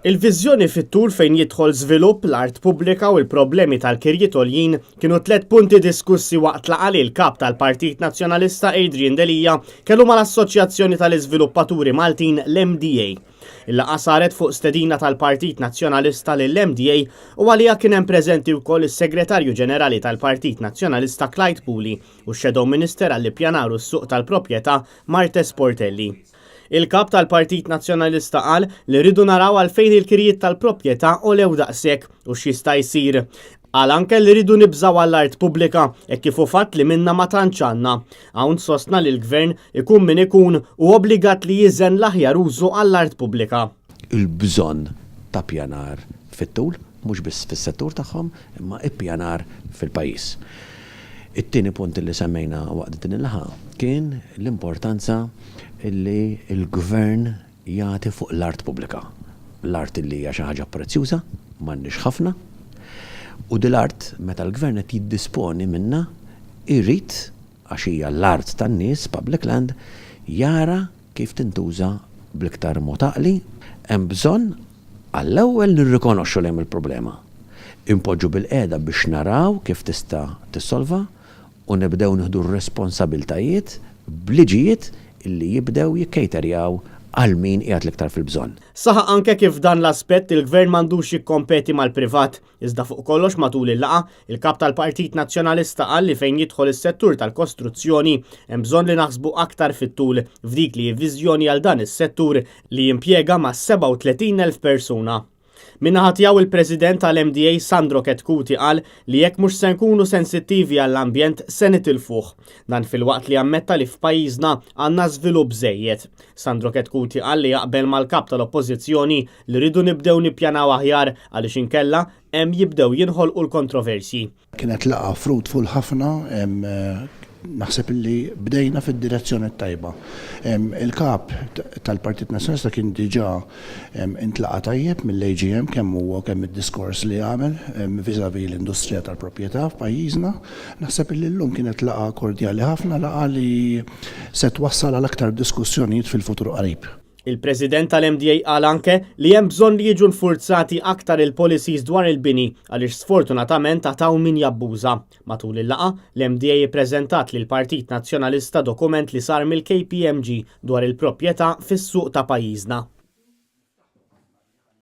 Il-viżjoni fit-tul fejn jidħol żvilupp, l-art pubblika u l-problemi tal-kirjiet għoljin kienu tliet punti diskussi waqt laqgħa li l-Kap tal-Partit Nazzjonalista Adrian Delia kellu mal-Assoċjazzjoni tal-Iżviluppaturi Maltin l-MDA. Il-laqgħa saret fuq stedina tal-Partit Nazzjonalista lill-MDA u għaliha kien hemm preżenti wkoll is-Segretarju Ġenerali tal-Partit Nazzjonalista Clyde Puli u x-Shadow Minister għall-Ippjanar u s-Suq tal-Proprjetà Marthese Portelli. Il-Kap tal-Partit Nazzjonalista qal li rridu naraw għalfejn il-kirjiet tal-proprjetà għolew daqshekk u x'jista' jsir. Qal anke li rridu nibżgħu għall-art pubblika hekk kif hu fatt li minnha ma tantx għandna. Hawn sostna li l-Gvern, ikun min ikun, hu obbligat li jiżen l-aħjar użu għall-art pubblika. Il-bżonn ta' ppjanar fit-tul, mhux biss fis-settur tagħhom, imma ippjanar fil-pajjiż. It-tieni punt li semmejna waqt din il-laqgħa kien l-importanza li l-Gvern jagħti fuq l-art pubblika. L-art li hija xi ħaġa prezzjuża, m'għandniex ħafna, u dil-art meta l-Gvern qed jiddisponi minnha jrid, għax hija l-art tan-nies, public land, jara kif tintuża bl-iktar mod għaqli. Hemm bżonn għall-ewwel nirrikonoxxu li hemm il-problema. Inpoġġu bilqiegħda biex naraw kif tista' tissolva u nibdew nieħdu r-responsabiltajiet b'liġijiet illi jibdew jikkejterjaw għal min qiegħed l-iktar fil-bżonn. Saħaq anke kif f'dan l-aspett il-Gvern m'għandux jikkompeti mal-privat. Iżda fuq kollox matul il-laqgħa, il-Kap tal-Partit Nazzjonalista qal li fejn jidħol is-settur tal-kostruzzjoni hemm bżonn li naħsbu aktar fit-tul f'dik li hi viżjoni għal dan is-settur li jimpjega mas-37,000 persuna. Min-naħa tiegħu il-President tal-MDA Sandro Chetcuti qal li jekk mhux se nkunu sensittivi għall-ambjent se nitilfuh. Dan filwaqt li ammetta li f'pajjiżna għandna żvilupp żejjed. Sandro Chetcuti qal li jaqbel mal-Kap tal-Oppożizzjoni li rridu nibdew nippjanaw aħjar għaliex inkella hemm jibdew jinħolqu l-kontroversji. Kienet laqgħa fruitful ħafna, naħseb li bdejna fid-direzzjoni t-tajba. Il-Kap tal-Partit Nazzjonalista kien diġà intlaqa' tajjeb mill-AGM kemm huwa kemm id-diskors li għamel vis-à-vis l-industrija tal-proprjetà f'pajjiżna. Naħseb li llum kienet laqgħa kordjali ħafna, laqgħa li se twassal għal aktar diskussjonijiet fil-futur qarib. Il-President tal-MDA qal anke li hemm bżonn li jiġu nfurzati aktar il-policies dwar il-bini għaliex sfortunatament għad hawn min jabbuża. Matul il-laqgħa, l-MDA ippreżentat lill-Partit Nazzjonalista dokument li sar mill-KPMG dwar il-proprjetà fis-suq ta' pajjiżna.